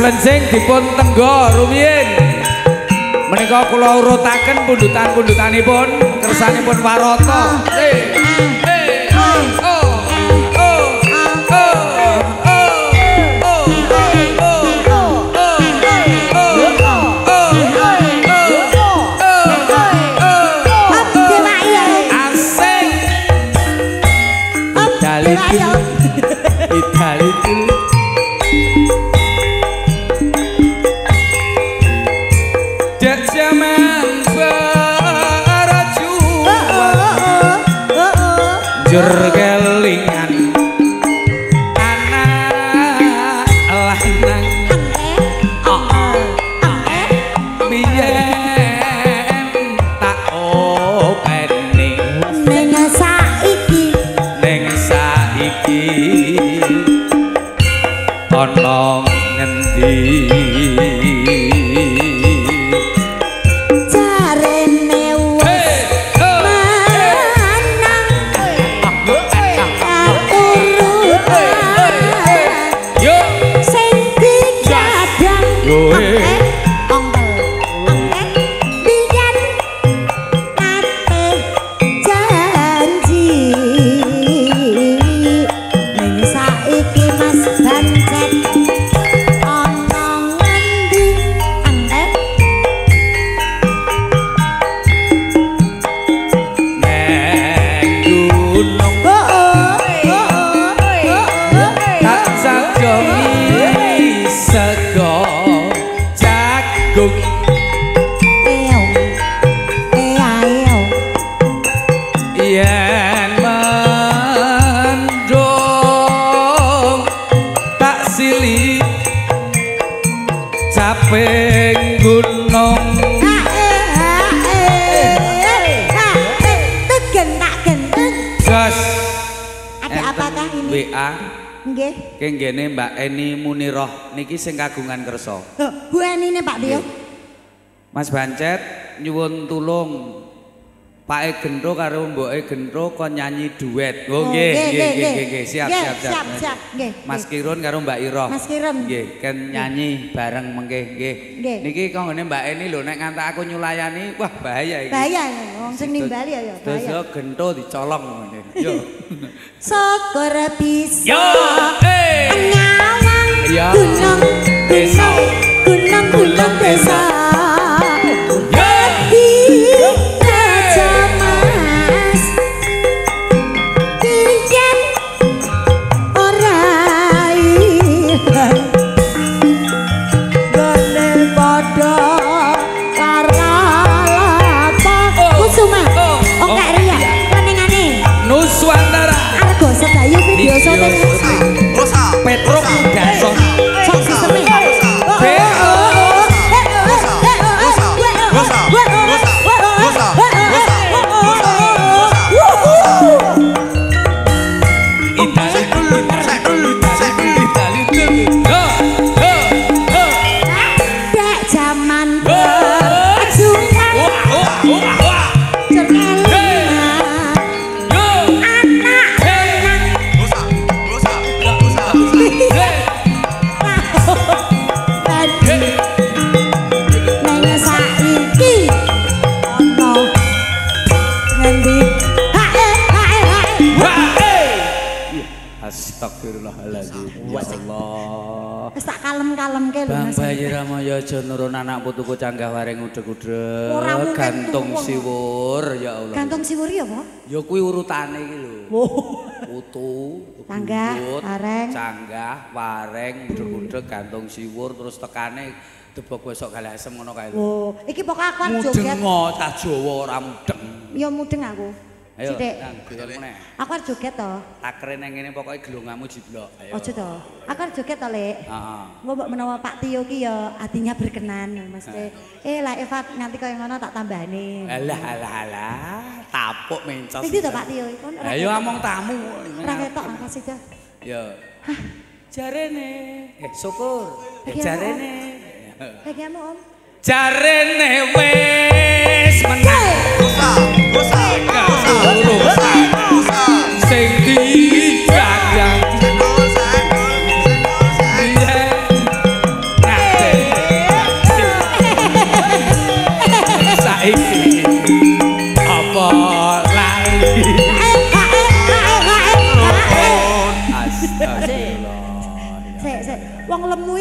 Plencing dipun tenggo rumiyin. Menika kula urutaken pundutan-pundutanipun kersanipun warata. Asik. Idal-idul. Dek jaman berjuang jur kelingan anak lanang biyen tak openi ning saiki ana ngendi. Yen mendung tak sili caping gunung. Jos. Ada apakah ini? WA. Nggih. Kenggene Mbak Eni Muniroh niki sing kagungan kersa. Bu Enine Pak Tio. Mas Bancet nyuwun tulung Pake Gentho karo mboke Gentho kon nyanyi duet. Oh nggih nggih nggih siap siap siap. Mas Kirun karo Mbak Iroh. Mas Kirun. Nggih, ken nyanyi bareng mengke nggih. Niki konggone Mbak Eni lho nek ngantak aku nyulayani, wah bahaya iki. Bahaya wong sing nimbali ya bahaya. Terus Gentho dicolong ngene. Yo. Syukur bisa. Yo. Nyawang gunung desa. Gunung gunung desa. Petruk Dason. Astagfirullahaladzim. Ya Allah. Wis tak kalem-kalemke lho Mas. Bang Bayi Ramaya aja nurun anak putuku canggah wareng udeg-udeg. Gantung siwur ya Allah. Gantung siwur ya apa? Ya kuwi urutane iki lho. Putu, canggah, wareng. Canggah, wareng, udeg-udeg, gantung siwur terus tekane debok besok galak asem ngono kae lho. Oh, iki pokoke aku arep joget. Mudeng cah Jawa ora mudeng. Ya mudeng aku. Ayo, aku arep joget to. Takre nang ngene pokoke gelongamu jiblok. Ayo. Aja to. Aku arep joget to, Lek. Heeh. Engko mbok menawa Pak Tio ki ya atinya berkenan Mas. Lah Eva nganti kaya ngono tak tambahne. Alah alah alah, tapuk mencos. Iki to Pak Tio. Ayo among tamu. Ora ketok aku sida. Ya. Hah. Jarene. Syukur. Jarene. Bagianmu Om. Jarene wis menang. Sing digagang.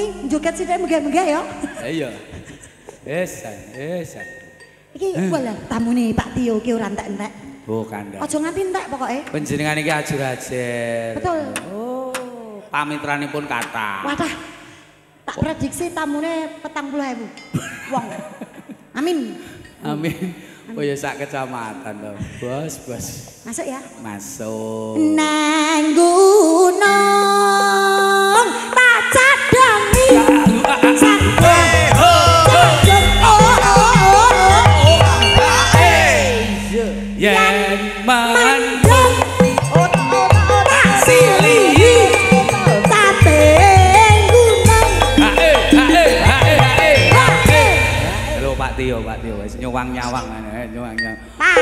kuwi joget sithik menggeh-menggeh ya. Iya. Esan, esan. Iki walah tamune Pak Tio ki ora entek-entek. Oh, kandha. Aja nganti entek pokoke. Panjenengan iki ajur-ajer. Betul. Oh, pamitranipun kathah. Wadah. Tak prediksi tamune 40.000. Wong. Amin. Amin. Oh ya sak kecamatan to. Bos, bos. Masuk ya? Masuk. Nang gunung tak cadangi. Yen mandung tak silihi tate gunung. Lho Pak Tio, Pak Tio wis nyowang-nyawang nyowang-nyawang. Pak.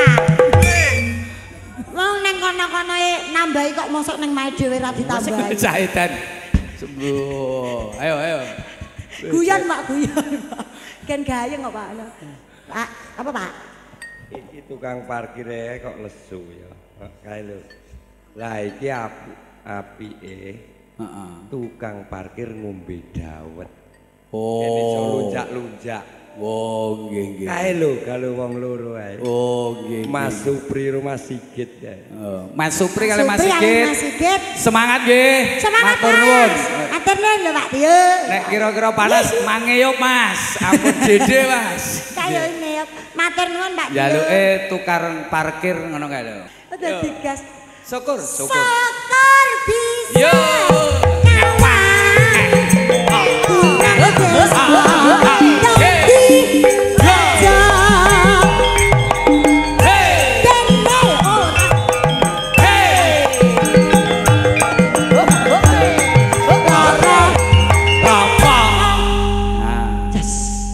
Wong nang kono-kono nambahi kok mosok nang mae dhewe ra ditambahi. Jahitan. Sembuh. Ayo ayo. Guyon Pak, guyon Pak. Ken gayeng kok Pak. Pak, apa Pak? Iki tukang parkire kok lesu ya. Kae lho. Lah iki apike. Heeh. Tukang parkir ngombe dawet. Oh. Kene iso lunjak-lunjak. Oh, nggih nggih. Kae lho kalau wong loro ae. Oh, nggih. Mas Supri rumah Sigit ya. Oh, Mas Supri kali Mas Sigit. Semangat nggih. Semangat. Matur nuwun. Matur nuwun lho Pak Tio. Nek kira-kira panas mangeyop Mas. Ampun dede Mas. Kaya ngeyop. Matur nuwun Pak Tio. Jaluke tukar parkir ngono kae lho. Udah digas. Syukur, syukur. Syukur bisa. Yo.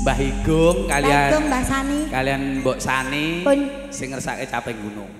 Mbah Igung kalian Mbah Sani. Kalian Mbok Sani sing ngersake caping gunung.